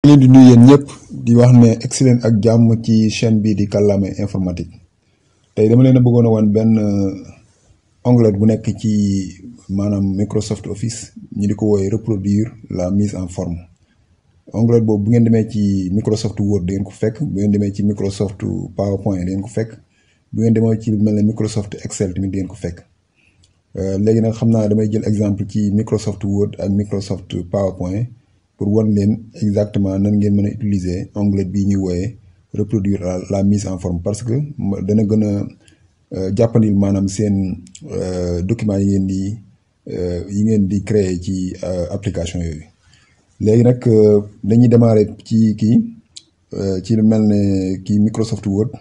leen di nuyu yéen ñëpp di wax ne excellent ak jàmm ci chaîne bii di Kàllaama informatique tey dama leen a bëggoon a wan benn onglet bu nekk ci maanaam Microsoft Office ñu di ko wooye reproduire la mise en forme onglet boobu bu ngeen demee ci Microsoft Word da ngeen ko fekk bu ngeen demee ci Microsoft PowerPoint da ngeen ko fekk bu ngeen demee ci lu mel ne Microsoft Excel tamit da ngeen ko fekk léegi nag xam naa damay jël exemple ci Microsoft Word ak Microsoft PowerPoint pour wan leen exactement nan ngeen mën a utiliser onglet bii ñuy wooyee reproduire la mise en forme parce que dana gën a jàppandil maanaam seen document yi ngeen di créer ci application yooyu. léegi nag dañuy démarrer ci kii ci lu mel ne kii Microsoft Word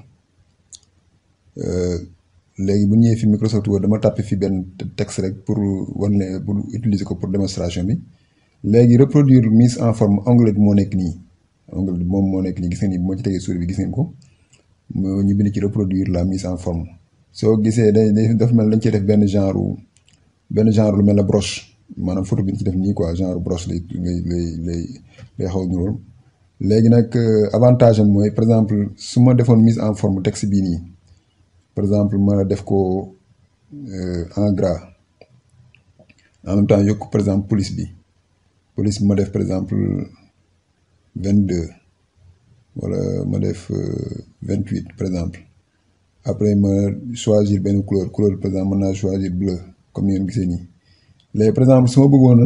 léegi bu ñëwee fi Microsoft Word dama tàppe fi benn texte rek pour wan leen pour utiliser ko pour démonstration bi. léegi reproduire mise en forme onglet bi moo nekk nii onglet bi moom moo nekk nii gis ngeen ni bu ma ci tegee souris bi gis ngeen ko ñu bind ci reproduire la mise en forme soo gisee dafa mel dañ cee def benn genre lu mel ne broche maanaam photo bi ñu ci def nii quoi genre broche lay xaw a ñuul léegi nag avantage am mooy par exemple su ma defoon mise en forme texte bii nii par exemple ma def ko en gras en même temps yokk par exemple police bi ma def par exemple 22 wala ma def 28 par exemple après ma choisir benn couleur par exemple mën naa choisir bleu comme ni ngeen gisee nii léegi par exemple su ma bëggoon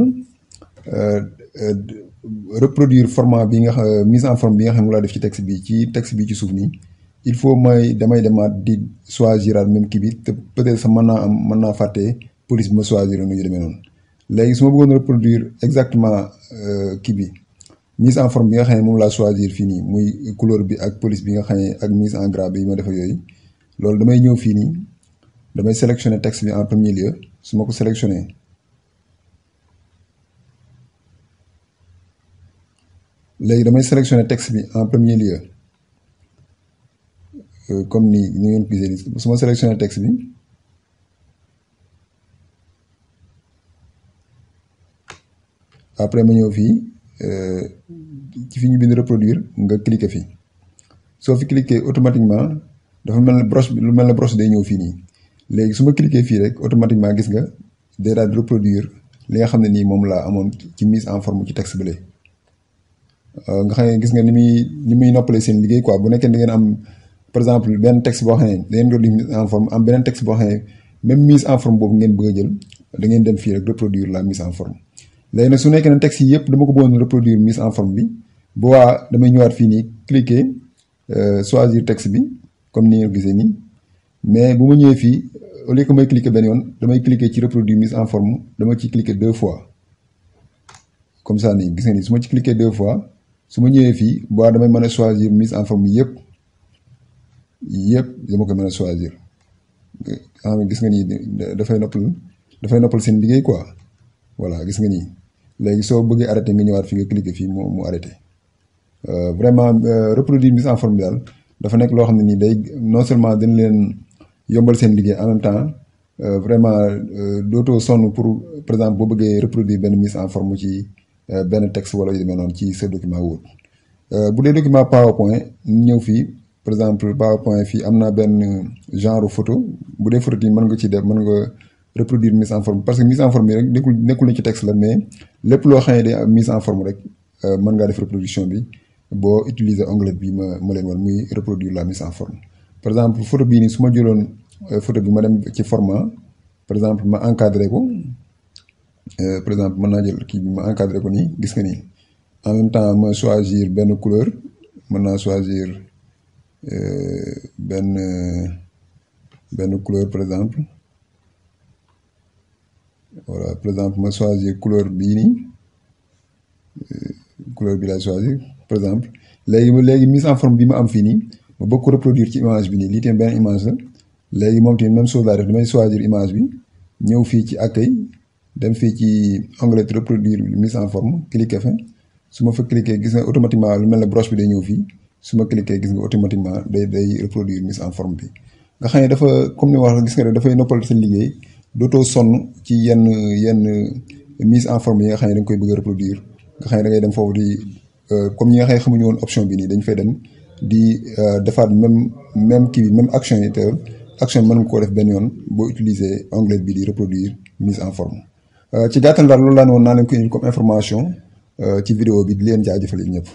a reproduire format bi nga xam mise en forme bi nga xam ne laa def ci texte bi ci suuf nii il faut damay demaat di choisiraat même kii bi te peut-être sax mën naa fàtte police bi ma choisir nu ñu demee noonu. léegi su ma bëggoon reproduire exactement kii bi mise en forme bi nga xam ne moom laa choisir fii nii muy couleur bi ak police bi nga xam ne ak mise en gras bi ma def ak yooyu loolu damay ñëw fii nii damay sélectionner texte bi en premier lieu su ma ko sélectionner léegi damay sélectionner texte bi en premier lieu comme ni ngeen gisee nii su ma sélectionner texte bi. après ma ñëw fii ci fi ñu bind reproduire nga cliquer fii soo fi cliquer automatiquement dafa mel ne broche lu mel ne broche day ñëw fii nii léegi su ma cliquer fii rek automatiquement gis nga day daal di reproduire li nga xam ne nii moom laa amoon ci mise en forme ci texte bële nga xam ne gis nga ni muy noppalee seen liggéey quoi bu nekkee da ngeen am par exemple benn texte boo xam ne da ngeen doon di mise en forme am beneen texte boo xam ne même mise en forme boobu ngeen bëgg a jël da ngeen dem fii rek reproduire la mise en forme. léegi nag su nekkee ne texte yi yëpp dama ko bëggoon reproduire mise en forme bi bu waa damay ñëwaat fii nii cliquer choisir texte bi comme ni nga gisee nii mais bu ma ñëwee fii au lieu que may cliquer benn yoon damay cliquer ci reproduire mise en forme dama ci cliquer 2 fois comme ça nii gis nga nii su ma ci cliquer 2 fois su ma ñëwee fii bu waa damay mën a choisir mise en forme yëpp dama ko mën a choisir gis nga nii dafay noppal seen liggéey quoi voilà gis nga nii. léegi soo bëggee arrêté nga ñëwaat fi nga cliquer fii mu arrêté vraiment reproduire mise en forme bi daal dafa nekk loo xam ne nii day non seulement dañ leen yombal seen liggéey en même temps vraiment dootoo sonn pour par exemple boo bëggee reproduire benn mise en forme ci benn texte wala yu demee noonu ci sa document Word bu dee document PowerPoint ñëw fii par exemple PowerPoint fii am naa benn genre photo bu dee photo yi mën nga ci def mën nga reproduire mise en forme parce que mise en forme bi rek nekkul ci texte la mais lépp loo xam ne day am mise en forme rek mën ngaa def reproduction bi boo utiliser onglet bi ma leen wan muy reproduire la mise en forme par exemple photo bii nii su ma jëloon photo bi ma dem ci format par exemple ma encadré ko par exemple mën naa jël kii bi ma encadré ko nii gis nga nii en même temps ma choisir benn couleur mën naa choisir benn couleur par exemple. voilà par exemple ma choisir couleur bii nii couleur bi lay choisir par exemple léegi mise en forme bi ma am fii nii ma bëgg ko reproduire ci image bi nii lii tamit benn image la léegi moom tamit même chose laa def damay choisir image bi ñëw fii ci accueil dem fii ci onglet reproduire mise en forme cliquer fa su ma fa cliquer gis nga automatiquement lu mel ne broche bi day ñëw fii su ma cliquer gis nga automatiquement day reproduire mise en forme bi nga xam ne dafa comme ni wax gis nga rek dafay noppal seen liggéey. dootoo sonn ci yenn mise en forme yi nga xam ne da nga koy bëgg a reproduire nga xam ne da ngay dem foofu di comme ñi nga xam ne xamuñu woon option bi nii dañ fay dem di defaat même kii bi même action yi te action bi mën nga koo def benn yoon boo utiliser onglet bi di reproduire mise en forme ci gàttal daal loolu laa ne woon naa leen ko indil comme information ci vidéo bi di leen jaajëfal ñëpp.